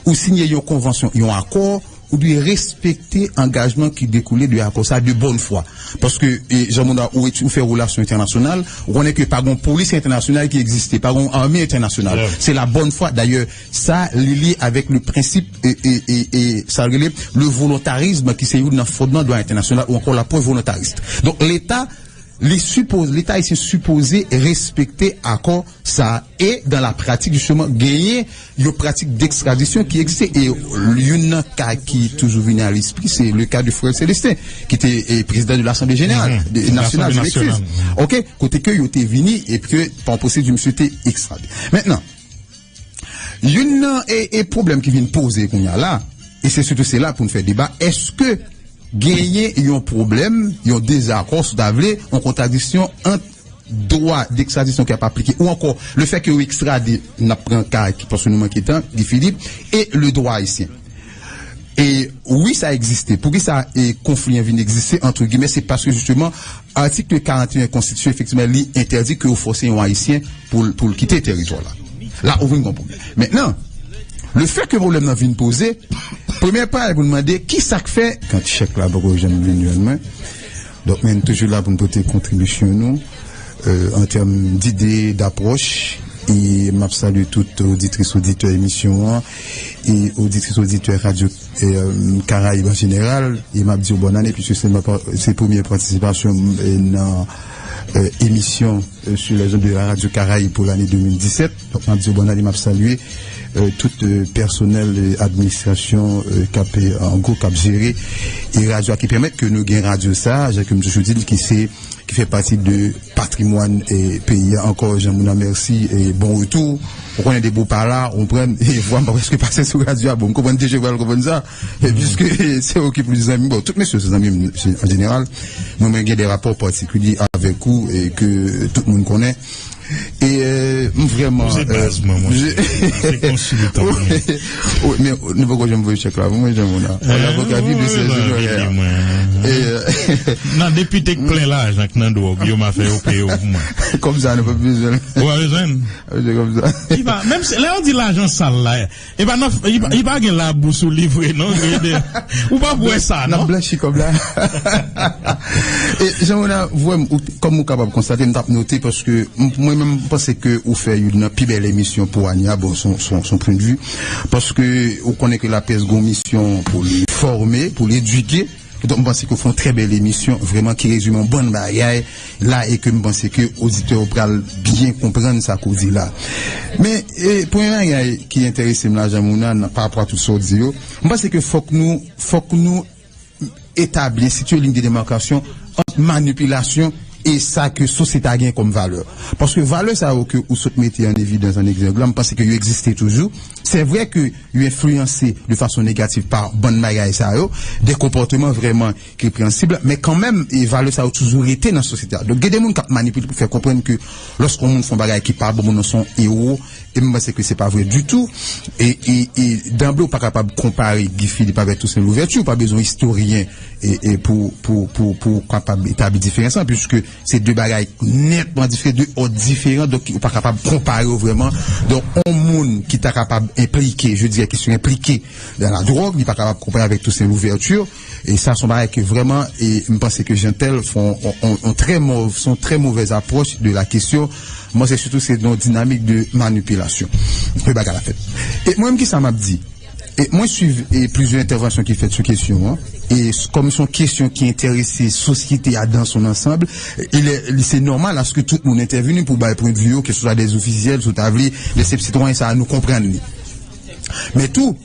ou sinye yon konvansyon, yon akò, ou dwe respekte angajman ki dekoule de akò sa de bonne foi. Paske, e, jan moun ou, ou fè relasyon entènasyonal, ou konnen ke pa gen polis entènasyonal ki egziste, pa gen ame entènasyonal. Se la bonne foi. Dayè, sa li lye avèk le prensip e, e, e, e sa rele le volontarisme ki se youn nan fondman dwa entènasyonal ou ankò la preuve volontariste. Donk, Leta, li sipoze, Leta ayisyen sipoze respekte akò sa a e, dans la pratique, justement, genyen yon pratik dekstradisyon ki egziste. E youn nan ka ki toujou vini a lespri, se le ka de frè Célestin, ki te, e, prezidan de l'Assemblée Générale, de, nasyonal, je m'excuse. Ok, kote ke yo te vini, e ke, pa yon pwosedi, misye te ekstrade. Mentnan, youn nan, e, e pwoblèm ki vin poze kounye a la, e se sitou se la pou n fè deba, èske genyen yon pwoblèm, yon dezakò, si w ta vle, yon kontradiksyon ant dwa dekstradisyon ki ap aplike, ou ankò, le fè ke yo ekstrade, n ap pran ka ki, paske nou manke tan, Guy Philippe, e le dwa ayisyen. E wi, sa egziste. Poukisa, e, konfli an vin egziste, antre gimè, se paske, jisteman, atik karanteyen konstitisyon, efektivman, li entèdi ke yo fòse yon Ayisyen pou l, pou l kite teritwa la. La, ou vin konprann. Mentnan, le fè ke pwoblèm nan vin poze, premye bagay pou n mande, ki sa k fè, kan chèk la poko janm vin jwenn mwen, donk, men n toujou la pou n pote kontribisyon nou, euh, an tèm dide, dapwòch, e m ap salye tout oditris, oditè emisyon an, e oditris, oditè Radyo, euh, Karayib an jeneral, e m ap di w bòn ane, piske se, se premye patisipasyon m, e nan, euh, emisyon, euh, sur les ondes de la Radio Caraïbe pour l'année deux mille dix-sept. Donk, m ap di w bòn ane, m ap salye, euh, tout, euh, pèsonèl, euh, administrasyon, euh, k ap, euh, an gwo, k ap jere, e radyo a ki pèmèt ke nou gen radyo sa a, jan ke m toujou di l, ki se, ki fè pati de patrimwàn, e, peyi a. Ankò, Jean Mouna, mèsi, e bon retou. Ou konnen depi w pa la, ou konprann, e vwa m pa prèske pase sou radyo a. Bon, m konprann deja w pral konprann sa, e piske se ou ki plis zanmi. Bon, tout mesye se zanmi m, se, an jeneral, mwen, mwen gen de rapò patikilye avèk ou, e ke tout moun konnen. E euh, m vrèman. Ou se baz mwen, monchè. Se konsiltan mwen. Wi, men nou poko janm voye chèk la pou mwen, Jean Mona. An avoka Bibi se Junior. Nan depite k plen lajan k nan dwòg, yo ma fè yo peye w pou mwen. Kòm sa, nou pa bezwen. Ou pa bezwen? Menm lè yo di lajan sal la, e pa nan, li pa gen labou sou li vre, non. Ou pa wè sa, non? N ap blanchi kòb la. E Jean Mona, vrèman, kòm ou kapab konstate, m t ap note paske mwen menm, m panse ke ou fè youn nan pi bèl emisyon pou ane a, bon, se yon pwennvi, paske ou konnen ke laprès gen yon misyon pou li fòme, pou li edike. Donk, m panse ke w fè yon trè bèl emisyon, vrèman, ki rezime yon bann bagay la e ke m panse ke oditè yo pral byen konprann sa ke w di la. Men, e, premye bagay ki enterese m la, Jean Mona, pa rapò a tout sa w di yo, m panse ke fòk nou, fòk nou etabli, enstitiye liy de demakasyon ant manipilasyon e sa ke sosyete a gen kòm valè. Paske valè sa yo ke ou sot mete an evidans, an egzanp la, m panse ke yo egziste toujou. Se vre ke yo enfliyanse de fason negatif pa bann bagay sa yo, de konpòteman vrèman ki repreyansib, men kanmenm, e valè sa yo toujou rete nan sosyete a. Donk, gen de moun k ap manipile pou fè konprann ke lòske yon moun fè yon bagay ki pa bon, moun nan se yon ewo, e m panse ke se pa vre ditou. E, e, e danble, ou pa kapab konpare Guy Philippe avèk Toussaint Louverture, ou pa bezwen istoryen e, e pou, pou, pou, pou w kapab etabli diferans lan, puiske se de bagay nètman diferan, de òd diferan, donk ou pa kapab konpare yo vrèman. Donk, yon moun ki ta kapab enplike, je dirais, ki se enplike dans la drogue, li pa kapab konpare avèk Toussaint Louverture. E sa, se yon bagay ke vrèman, e m panse ke Jeantel fè yon, yon, yon, yon trè mov-, se yon trè movèz apwòch de la kesyon. M panse sitou se yon dinamik de manipilasyon ke bagay la fèt. E mwen menm, kisa m ap di? E mwen swiv, e, plizyè entèvansyon ki fèt sou kesyon an. E s-, kòm se yon kesyon ki enterese sosyete a dans son ensemble, e lè, li, se nòmal aske tout moun entèvini pou bay pwennvi yo, keseswa de ofisyèl, si w ta vle, de senp sitwayen, sa a, nou konprann li. Men tou,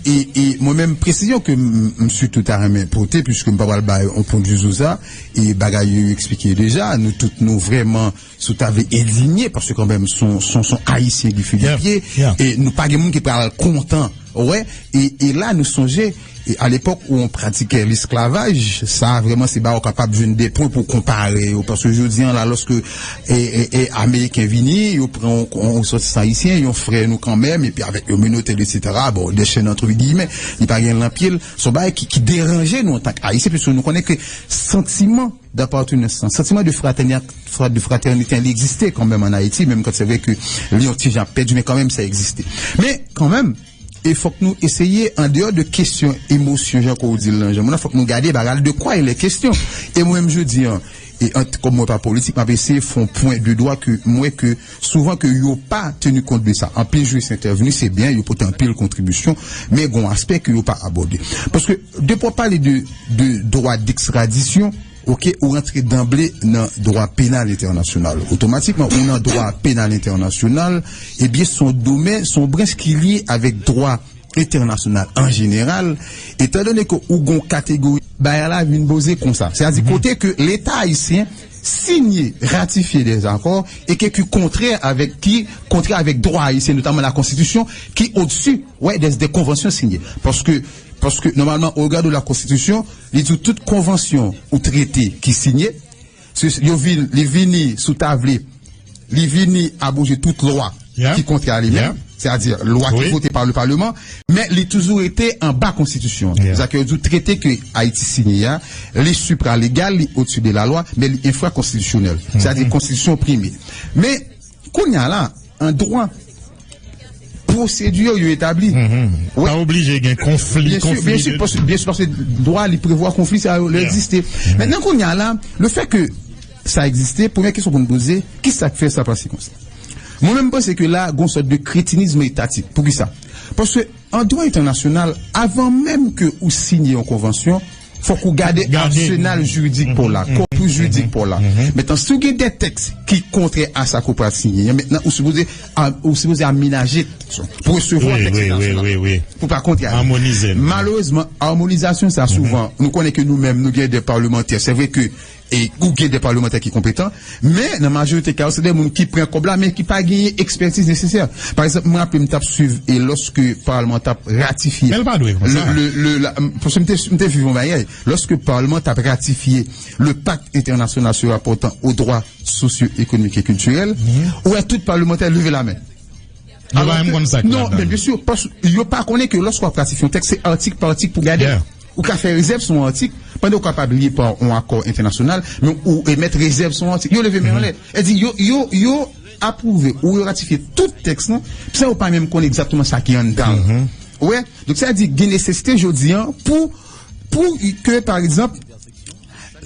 e, e mwen menm, presizyon ke m, m sitou ta renmen pote, puiske m pa pral bay yon pwennvi sou sa, e bagay yo eksplike deja, nou tout nou vrèman, si w ta vle, endinye, paske kanmenm se yon, se yon, se yon Ayisyen Guy Philippe ye, e nou pa gen moun ki pral kontan, wè, e, e la nou sonje, e alepòk ou yon pratikè lesklavaj, sa vrèman se bagay ou kapab jwenn de pwen pou konpare yo, paske jodi an la, lòske, e, e, e Ameriken vini, yo pran yon, yon resòtisan ayisyen, yon frè nou kanmenm, epi avèk yon menote l, etsetera, bon, de chèn antre giyimè, li pa gen lanpye l, se yon bagay ki, ki deranje nou antank Ayisyen, piske nou konnen ke santiman d'apartenance, santiman de fratènite, fra-, de fratènite, li egziste kanmenm an Ayiti, menm kan se vre ke li yon ti jan pèdi, men kanmenm sa egziste. Men kanmenm, e fòk nou eseye, andeyò de kesyon emosyon, jan ke w di l lan, Jean Mona, fòk nou gade bagay la de kwa il est question. E mwen menm, jodi an, e an, kòm mwen pa politik, m ap eseye fè yon pwen de dwa ke m wè ke souvan ke yo pa teni kont de sa. Anpil jouris entèvini, se byen, yo pote anpil kontribisyon, men gen yon aspè ke yo pa abòde. Paske depi w ap pale de, de dwa dekstradisyon, oke, ou rantre danble nan dwa penal entènasyonal. Otomatikman, ou nan dwa penal entènasyonal, ebyen, se yon domèn, se yon branch ki lye avèk dwa entènasyonal an jeneral, etandone ke ou gon kategori bagay la vin poze konsa. Sètadi kote ke Leta ayisyen sinye, ratifye dè akò e ke ki kontrè avèk, ki kontrè avèk dwa ayisyen, notaman la konstitisyon, ki odsi, wè, dè, dè konvansyon sinye. Paske, paske nòmalman, au regard de la Constitution, li di tout konvansyon ou trete ki sinye, se, yo vin, li vini, si w ta vle, li vini abouje tout lwa ki kontrè a li menm, sètadi lwa ki vote pa le Parlement, men li toujou rete anba konstitisyon an. Sa ke yo di w trete ke Ayiti sinye a, li sipralegal, li odsi de la lwa, men li enfrakonstitisyonèl. Sètadi konstitisyon prime. Men, kounye a la, an dwa, pwosedi yo etabli. Pa oblije gen konfli, byen si, konfli byen si, de paske, byen si, paske dwa li prevwa konfli sa yo, li egziste. Mentnan, kounye a la, le fè ke sa egziste, premyè kesyon pou n poze, kisa k fè sa pase konsa? Mwen menm, m panse ke la, gon sòt de kretinis etatik. Poukisa? Paske an dwa entènasyonal, avan menm ke ou sinye yon konvansyon, fòk ou gade, gade, arsenal jiridik pa w la, kòpis jiridik pa w la. Mentnan, si w gen de tèks ki kontrè a sa ke w pral sinye an, mentnan, ou sipoze, a, ou sipoze amenaje pou resevwa tèks entènasyonal. Pou pa kontrè a li. Malerezman, amonizasyon sa, souvan, nou konnen ke nou menm, nou gen de palmantè. Se vre ke e ou gen de palmantè ki konpetan, men nan majorite ka yo, se de moun ki pran kòb la, men ki pa genyen ekspètiz nesesè. Pa egzanp, mwen raple m t ap swiv e lòske palman t ap ratifye Men l pa dwe konsa. le, le, le, la, paske m te, m te viv yon bagay. Lòske palman t ap ratifye le pacte international se rapportant aux droits socio-économiques et culturels, ou wè tout palmantè leve lamen. Yo pa menm konn sa k Non, ladan. Men byen si, paske yo pa konnen ke lòske w ap ratifye yon tèks, se atik pa atik pou gade. Yeah. Ou ka fè rezèv sou yon atik, pandan w kapab li pa yon akò entènasyonal, men ou emèt rezèv sou yon atik. Yo leve men anlè. E di, yo, yo, yo apwouve ou yo ratifye tout tèks lan, san yo pa menm konn egzakteman sa ki anndan. Ou wè? Donk, sa di, gen nesesite jodi an pou, pou ke, pa egzanp,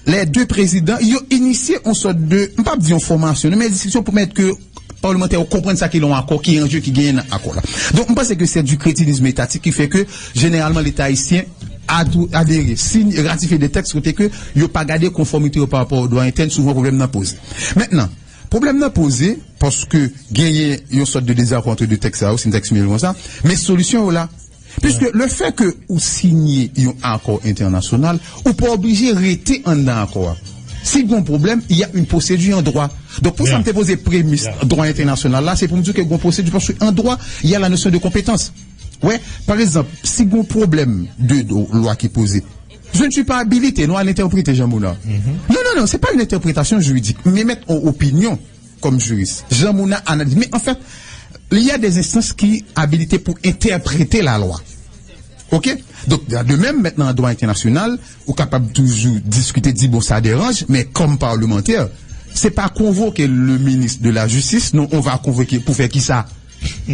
lè de prezidan, yo inisye yon sòt de, m p ap di yon fòmasyon, non, men diskisyon pou mèt ke palmantè yo konprann sa ki nan akò, ki anje ki genyen nan akò la. Donk, m panse ke se du kretinisme etatik ki fè ke, jeneralman, Leta ayisyen adou- adere, siy, ratifye de tèks kote ke yo pa gade konfòmite yo pa rapò o dwa entèn, souvan pwoblèm nan poze. Mentnan, pwoblèm nan poze, paske genyen yon sòt de dezakò ant de tèks sa yo, si m ta eksprime l konsa, men solisyon yo la. Piske le fè ke ou sinye yon akò entènasyonal, ou pa oblije rete anndan akò a. Si gen yon pwoblèm, il y a une procédure en droit. Donk, pou sa m te poze premis dwa entènasyonal la, se pou m di ke gen yon pwosedi, paske an dwa, il y a la notion de compétence. Wè, pa egzanp, si gen yon pwoblèm de, de lwa ki poze, je ne suis pas habilité, non, à l'interpréter, Jean Mouna. Non, non, non, c'est pas une interprétation juridique, mais mettre en opinion comme juriste. Jean Mouna analyse. Mais en fait, il y a des instances qui habilité pour interpréter la loi. OK? Donk, de menm, mentnan, an dwa entènasyonal, ou kapab toujou diskite, di, bon, sa deranje, men kòm palmantè, se pa konvoke le ministre de la justice, non, on va convoquer pou fè kisa?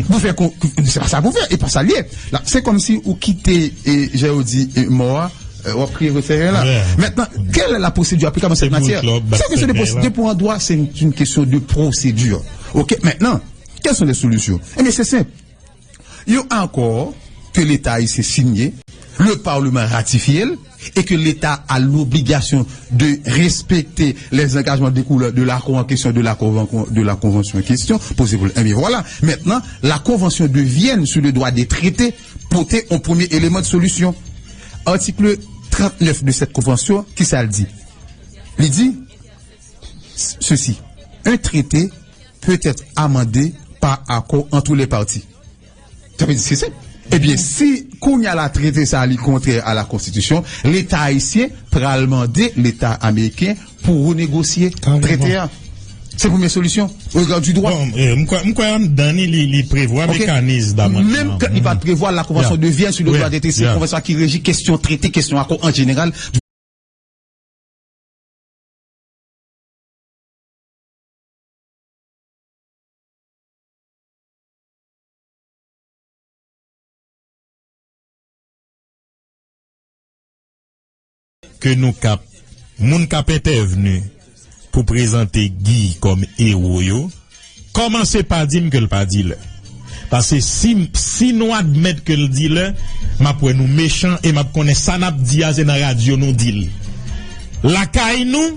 Pou fè kon, se pa sa pou fè, e pa sa l ye. La, se kòmsi ou kite, e, jan yo di, e, mò a, e, w ap kriye ret sèkè la. Mentnan, quelle est la procédure applicable dans cette matière? C'est une question de procédure. Pour un droit, c'est une, une question de procédure. OK, maintenant, quelles sont les solutions? Eh bien, c'est simple. Yon akò ke Leta ayisyen sinye, le Parlement ratifye l, e ke Leta a l'obligation de respecter les engagements découlant de l'accord en question, de la conven- de la convention en question, poze pou l. Ebyen vwala, mentnan, la convention de Vienne sur le droit des traités pote yon premye eleman de solisyon. Atik trannèf de cette convention, kisa l di? Li di, ceci, un traité peut être amendé par accord entre les parties. Sa vle di se senp. Ebyen, si kounye a la trete sa a li kontrè a la konstitisyon, Leta ayisyen pral mande Leta ameriken pou renegosye trete a. Se premye solisyon, au regard du droit. Bon, eh, m kwè, m kwè anndan li, li, li prevwa Ok. Mekanis damandman. Menm ke li pa t prevwa la Convention de Vienne sur le droit des traités, se konvansyon ki reji kesyon trete, kesyon akò an jeneral. Ke nou k ap, moun k ap entèvni pou prezante Guy kòm ewo yo, kòmanse pa di m ke l pa dilè. Paske si, si nou admèt ke l dilè, m ap wè nou mechan e m ap konnen sa n ap di a se nan radyo nou di l. Lakay nou,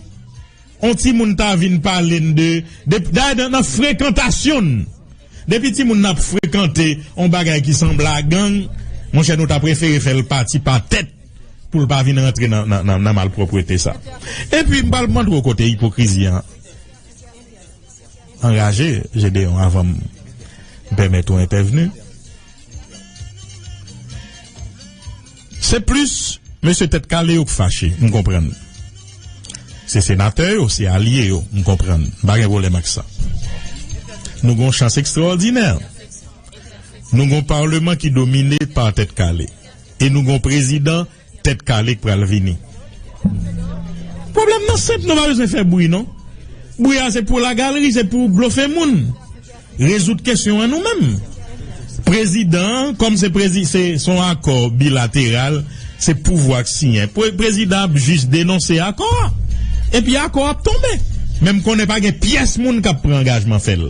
on timoun ta vin pale n de, de, dayè nan, nan frekantasyon n. Depi timoun nan ap frekante on bagay ki sanble a gang, monchè, nou ta prefere fè l pati pa tèt pou l pa vin rantre nan, nan, nan, nan malpwòpte sa. Epi m pral montre w kote ipokrizi an anraje, Jedeon, avan m pèmèt ou entèvni. Se plis mesye tèt kale yo k fache, m konprann. Se senatè yo, se alye yo, m konprann. M pa gen pwoblèm ak sa. Nou gen yon chans ekstraòdinè. Nou gen yon palman ki domine pa tèt kale. E nou gen yon prezidan tèt kale k pral vini. Pwoblèm nan senp, nou pa bezwen fè bri non. Bri a se pou lagalri, se pou blofe moun. Rezoud kesyon an nou menm. Prezidan an, kòm se prezi, se, se yon akò bilateral, se pouvwa k siyen. Pre, prezidan ap jis denonse akò a. Epi akò a ap tonbe. Men m konnen pa gen pyès moun k ap pran angajman fè l.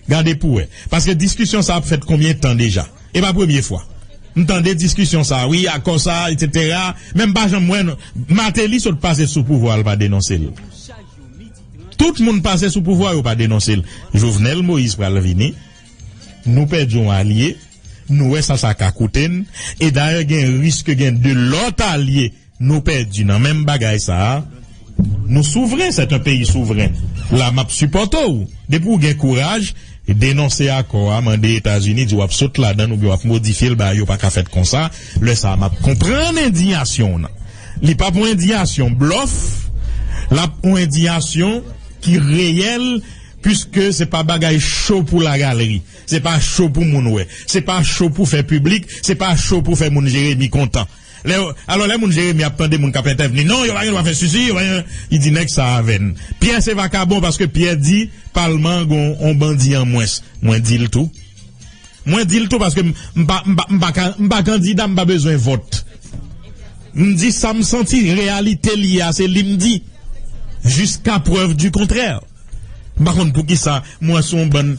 Gade pou wè. Paske diskisyon sa ap fèt konbyen tan deja? E pa premye fwa. M tande diskisyon sa, wi, akò sa, etsetera. Men m pa janm wè, non. Martelly sot pase sou pouvwa, l pa denonse l. Tout moun pase sou pouvwa, yo pa denonse l. Jovenel Moïse pral vini. Nou pèdi yon alye. Nou wè sa sa ka koute n. E dayè, gen risk gen de lòt alye nou pèdi nan menm bagay sa a. nou souvren, c'est un pays souverain. La, m ap sipòte w. Depi w gen kouraj, denonse akò a, mande Etazini, di w ap sot ladan l oubyen w ap modifye l, bagay yo pa ka fèt konsa. Lè sa a, m ap konprann endiyasyon w nan. Li p ap yon endiyasyon blòf, l ap yon endiyasyon ki reyèl, piske se pa bagay cho pou lagalri, se pa cho pou moun wè, se pa cho pou fè piblik, se pa cho pou fè moun Jeremi kontan. Lè, alò, lè moun Jeremi ap tande moun k ap entèvni, non, yo pa gen dwa fè sisi, yo pa gen, li di nèg sa avè n. Pyè se vakabon paske Pyè di palman an gon on bandi an mwens. Mwen di l tou. Mwen di l tou paske m, m pa, m pa, m pa ka, m pa kandida, m pa bezwen vòt. M di sa m santi, reyalite li a, se li m di. Jiska prèv di kontrè. M pa konn poukisa m wè sou yon bann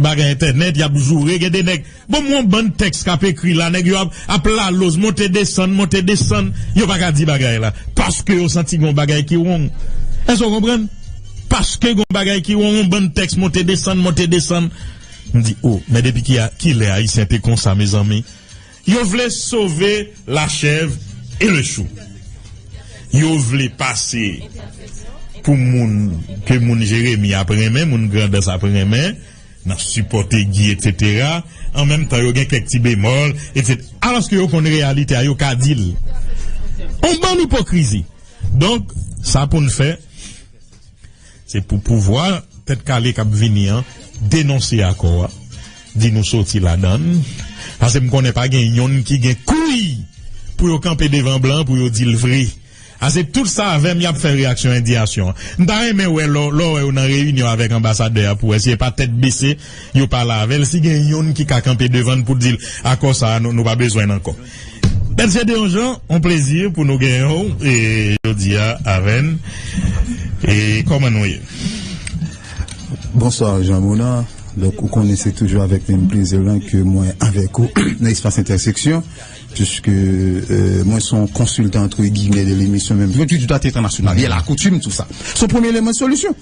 bagay entènèt, y ap joure, gen de nèg, bon, m wè yon bann tèks k ap ekri la, nèg yo ap, ap laloz, monte desann, monte desann, yo pa ka di bagay la, paske yo santi gen yon bagay ki wrong. Èske w konprann? Paske gen yon bagay ki wrong, yon bann tèks monte desann, monte desann. M di, o, men depi ki a, kilè Ayisyen te konsa, mezanmi? Yo vle sove la chèv e le chou. Yo vle pase pou moun ke moun Jeremi ap renmen, moun Grandans ap renmen, nan sipòte Guy, etsetera. An menm tan, yo gen kèk ti bemòl, etsetera. Alòske yo konn reyalite a, yo ka di l. On bann ipokrizi. Donk, sa pou n fè, se pou pouvwa Tèt Kale k ap vini an denonse akò a, di nou soti ladan l, paske m konnen pa gen yonn ki gen kouy pou yo kanpe devan blan pou yo di l vre. Ase tout sa avè m, y ap fè reyaksyon endiyasyon an. M ta renmen wè lè w, lè w wè yo nan reyinyon avèk anbasadè a pou wè si e pa tèt bese yo pale avè l, si gen yonn ki ka kanpe devan l pou di l, akò sa a, nou, nou pa bezwen l ankò. Bèlsye Deonjan, on plezi pou nou genyen w e jodi a avè n. E kòman nou ye? Bonswa, Jean Mona. Donk, ou konnen se toujou avèk menm plezi lan ke mwen avèk ou nan espas entèseksyon, puiske, euh, mwen se yon konsiltan, antre giyimè, de lemisyon, menm. Jodi, dwa entènasyonal, il y a la coutume, tout sa. Se yon premye eleman de solisyon.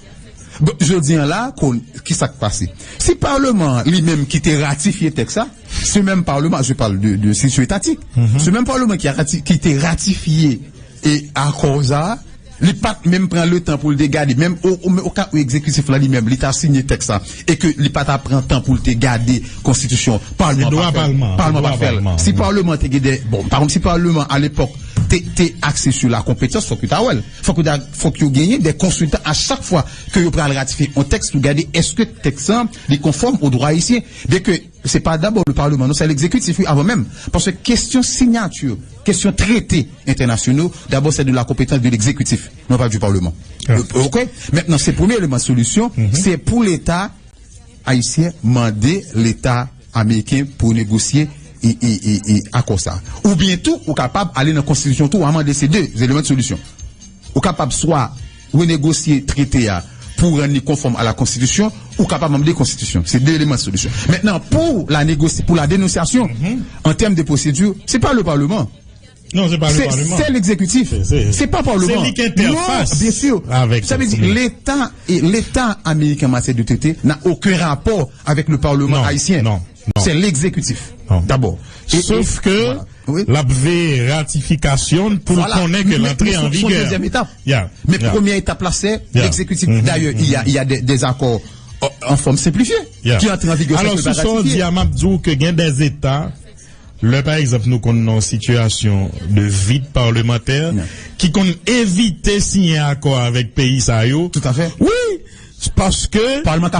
Bon, jodi an la, kon, ki sa k pase? Si palman an li menm ki te ratifye tèks sa, se menm palman, je parle de, de sitiyasyon etatik, se menm palman ki a rati-, ki te ratifye e akò sa a, li pa t menm pran letan pou l te gade, menm o, o, o ka ou egzekitif la li menm, li ta sinye tèks sa, e ke li pa ta pran tan pou l te gade konstitisyon, palman pa fè l. Palman pa fè l. Si palman te gen de, bon, pa egzanp, si palman alepòk te, te akse sou la konpetans, fòk yo ta wè l. Fòk yo ta, fòk yo genyen de konsiltan a chak fwa ke yo pral ratifye yon tèks pou gade èske tèks lan li konfòm o dwa ayisyen. Byen ke se pa dabò le palman, non, se legzekitif, wi, avan menm. Paske kesyon siyati, kesyon trete entènasyonal, dabò se de la konpetans de legzekitif, non pa di palman. Ok? Mentnan, se premye eleman solisyon, se pou Leta ayisyen mande Leta ameriken pou negosye e, e, e, e akò sa. Oubyen tou, ou kapab ale nan konstitisyon tou, amande, se de eleman de solisyon. Ou kapab swa renegosye trete a pou rann li konfòm a la konstitisyon, ou kapab amande konstitisyon. Se de eleman de solisyon. Mentnan, pou la negosye, pou la denonsyasyon, an tèm de pwosedi, se pa le palman. Non, se pa le palman. Se, se legzekitif. Se, se, se pa palman. Se li ki entèfas. Non, byen si. Sa vle di, Leta, e Leta ameriken an matyè de trete n'a aucun rapport avec le Parlement haïtien. Non, non. C'est l'exécutif, d'abord. Sof ke l ap veye ratifikasyon l pou l konnen ke l antre an vigè. Men premye etap la, se legzekitif. Dayè, il y a, il y a des, des accords en, en forme simplifiée qui entrent en vigueur sans que l pa ratifye. Alò, sou sa w di a, m ap di w ke gen de eta, lè, pa egzanp, nou konn nan yon sitiyasyon de vid palmantè, ki konn evite siyen akò avèk peyi sa yo. Wi, paske lè palman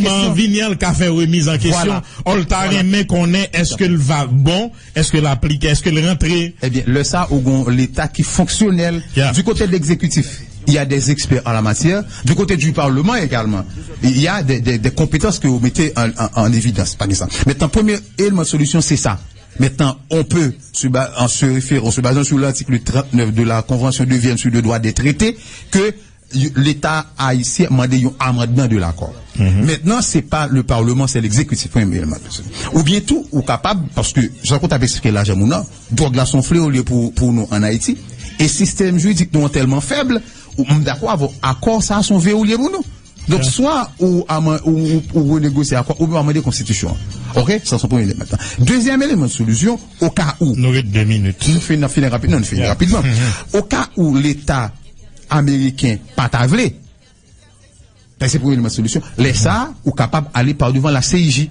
an vini an, l ka fè remiz an kesyon. Ò, l ta renmen konnen èske l va bon, èske l aplike, èske l rantre. Ebyen, lè sa, ou gon Leta ki fonksyonèl. Du côté de l'exécutif, il y a des experts en la matière. Du côté du Parlement également, il y a des, des, des compétences que vous mettez en, en, en évidence, par exemple. Maintenant, premier élément de solution, c'est ça. Maintenant, on peut, se ba-, en se référant, se basant sur l'article trente-neuf de la Convention de Vienne sur le droit des traités, que y-, Leta ayisyen mande yon amandman de l'accord. Mentnan, se pa le palman, se legzekitif, premye eleman. Oubyen tou, ou kapab, paske, jan w t ap eksplike la, Jean Mona, dwòg la se yon fleo li ye pou, pou nou ann Ayiti, e sistèm jiridik nou an tèlman fèb, ou, m dakò avè w, akò sa a se yon vewo li ye pou nou. Donk, swa ou aman-, ou, ou, ou renegosye akò, oubyen ou amande konstitisyon an. Ok? Sa se yon premye eleman. Dezyèm eleman de solisyon, oka ou. Nou ret de minit. Nou fini, n ap fini rapid, non, nou fini rapidman. Oka ou Leta Ameriken pa ta vle. Sa se premye eleman solisyon. Lè sa, ou kapab ale pa devan la C I J.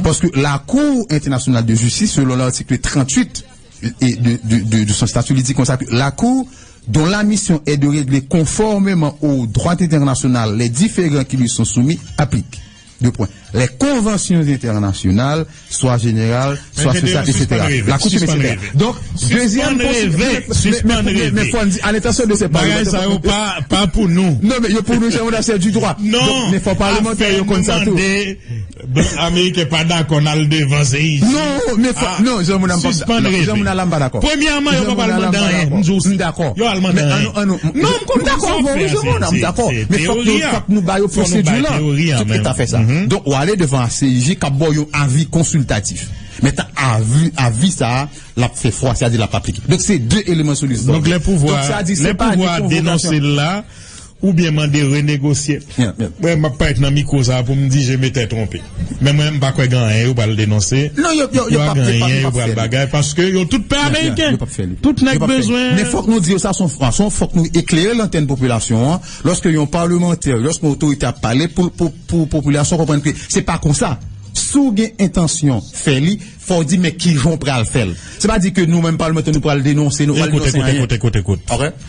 Paske la Cour Internationale de Justice, selon l'article trente-huit et de, de, de, de son statut, li di konsa ke la Cour, dont la mission est de régler conformément au droit international les différends qui lui sont soumis, applique. Deux points. Les conventions internationales, soit générales, soit sociales, et cetera. La Cour suprême, et cetera. Donc, deuxième possibilité. Mais, mais, mais, mais faut dire, à l'intention de ces parlementaires, ça, pas, pas pour nous. Non, mais il y a pour nous, c'est du droit. Non. Donc, mais faut parlementaire, il y a comme ça tout. Blan ameriken pa dakò n al devan C I J. Non, men fò, non, Jean Mona, m pa dakò. Premyèman, yo pa al mande anyen. M dakò. Yo al mande anyen. Non, m konprann sa w fè a, se teori a. Men fòk nou ba yo pwosedi la. Tout afè sa. Donk, w ale devan C I J k ap ba w yon avi konsiltatif. Men tan avi, avi sa a, l ap fè fwa, sètadi l ap aplike. Donk, se de eleman solisyon. Donk, lè pouvwa, lè pouvwa a denonse l la, oubyen mande renegosye. Mwen, m ap parèt nan mikwo sa a pou m di je m'étais trompé. Men mwen, m pa kwè gen anyen yo pral denonse. Non, yo, yo, yo p ap fè l. Yo pral bagay, paske yo tout pè ameriken. Tout nèg bezwen. Men fòk nou di yo sa, se yon fwa, se yon fòk nou eklere lantèn popilasyon an, lòske yon palemantè, lòske yon otorite ap pale pou, pou, pou popilasyon konprann ke se pa konsa. Si w gen entansyon fè li, fò w di men kijan w pral fè l. Se pa di ke nou menm palemantè nou pral denonse, nou pral denonse anyen. Ekout, ekout, ekout, ekout. Ok?